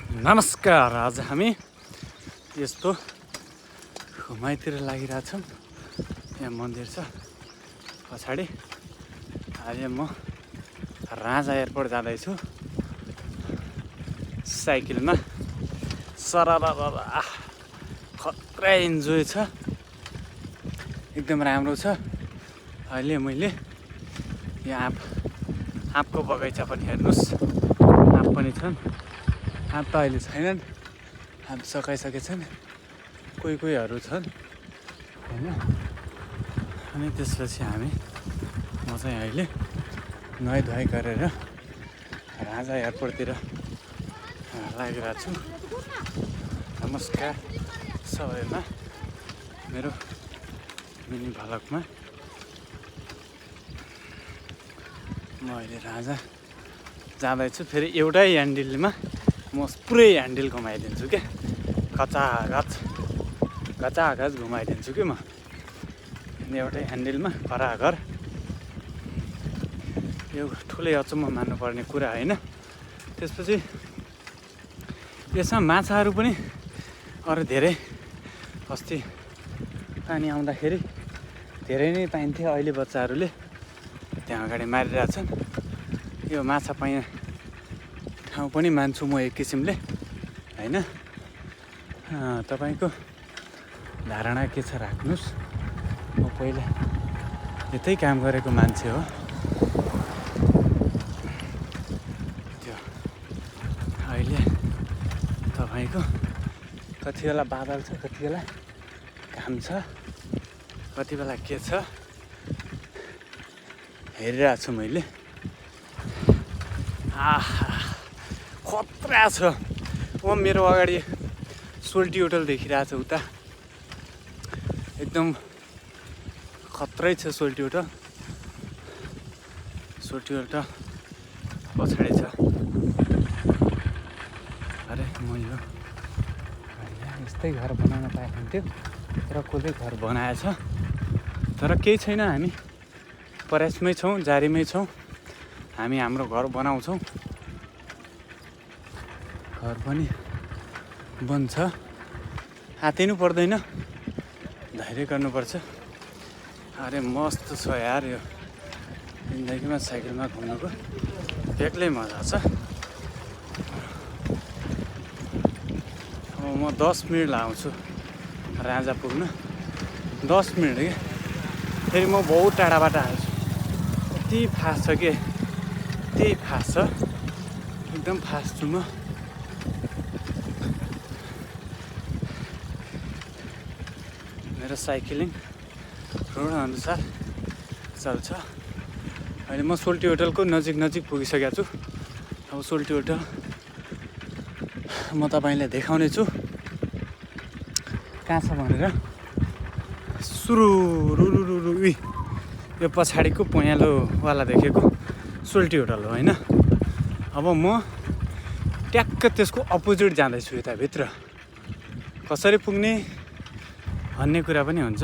नमस्कार। आज हामी यस्तो घुमाइतिर लागिरहेछौँ। यहाँ मन्दिर छ पछाडि। अहिले म राजा एयरपोर्ट जाँदैछु साइकलमा। सररररर खतरा इन्जोय छ, एकदम राम्रो छ। अहिले मैले यहाँ आँपको बगैँचा पनि हेर्नुहोस्, आँप पनि छन्। आँप त अहिले छैनन्, आँप सकाइसकेछन्, कोहीहरू छन् होइन। अनि त्यसपछि म चाहिँ अहिले नुहाइधुवाइ गरेर राजा एयरपोर्टतिर लागिरहेको छु। नमस्कार सबैमा मेरो मिनी भ्लगमा। म अहिले राजा जाँदैछु। फेरि एउटै ह्यान्डलमा म पुरै ह्यान्डल घुमाइदिन्छु क्या, घचाघच घुमाइदिन्छु कि म एउटै ह्यान्डलमा घराघर। यो ठुलै अचम्म मान्नुपर्ने कुरा होइन। त्यसपछि यसमा माछाहरू पनि अरू धेरै, अस्ति पानी आउँदाखेरि धेरै नै पाइन्थे। अहिले बच्चाहरूले त्यहाँ अगाडि मारिरहेछन्। यो माछा पाइने ठाउँ पनि मान्छु म एक किसिमले होइन। तपाईँको धारणा के छ राख्नुहोस्। म पहिला यतै काम गरेको मान्छे हो। त्यो अहिले तपाईँको कति बेला बादल छ, कति बेला घाम छ, कति बेला के छ हेरिरहेको छु मैले। खतरा छ। मेरो अगाडि सोल्टी होटल देखिरहेछ उता, एकदम खत्रै छ सोल्टी होटल। सोल्टी होटल पछाडि छ। अरे म यो यस्तै घर बनाउन पाए हुन्थ्यो, तर कसले घर बनाएछ। तर केही छैन, हामी प्रयासमै छौँ, जारीमै छौँ। हामी हाम्रो घर बनाउँछौँ। घर पनि बन्छ, आत्तिनु पर्दैन, धैर्य गर्नुपर्छ। अरे मस्त छ यार, यो जिन्दगीमा साइकलमा घुम्नुको बेग्लै मजा छ। अब म 10 मिनट लाउँछु राजा पुग्न, 10 मिनट क्या। फेरि म बहुत टाढाबाट आएछु। यति फास्ट छ कि, यति फास्ट छ, एकदम फास्ट छु म। मेरो साइक्लिङ रोड अनुसार चल्छ। अहिले म सोल्टी होटलको नजिक पुगिसकेको छु। अब सोल्टी होटल म तपाईँलाई देखाउने छु कहाँ छ भनेर। सुरुरुरुरु यो पछाडिको पहेँलोवाला देखेको सोल्टी होटल हो होइन। अब म ट्याक्क त्यसको अपोजिट जाँदैछु यताभित्र। कसरी पुग्ने भन्ने कुरा पनि हुन्छ।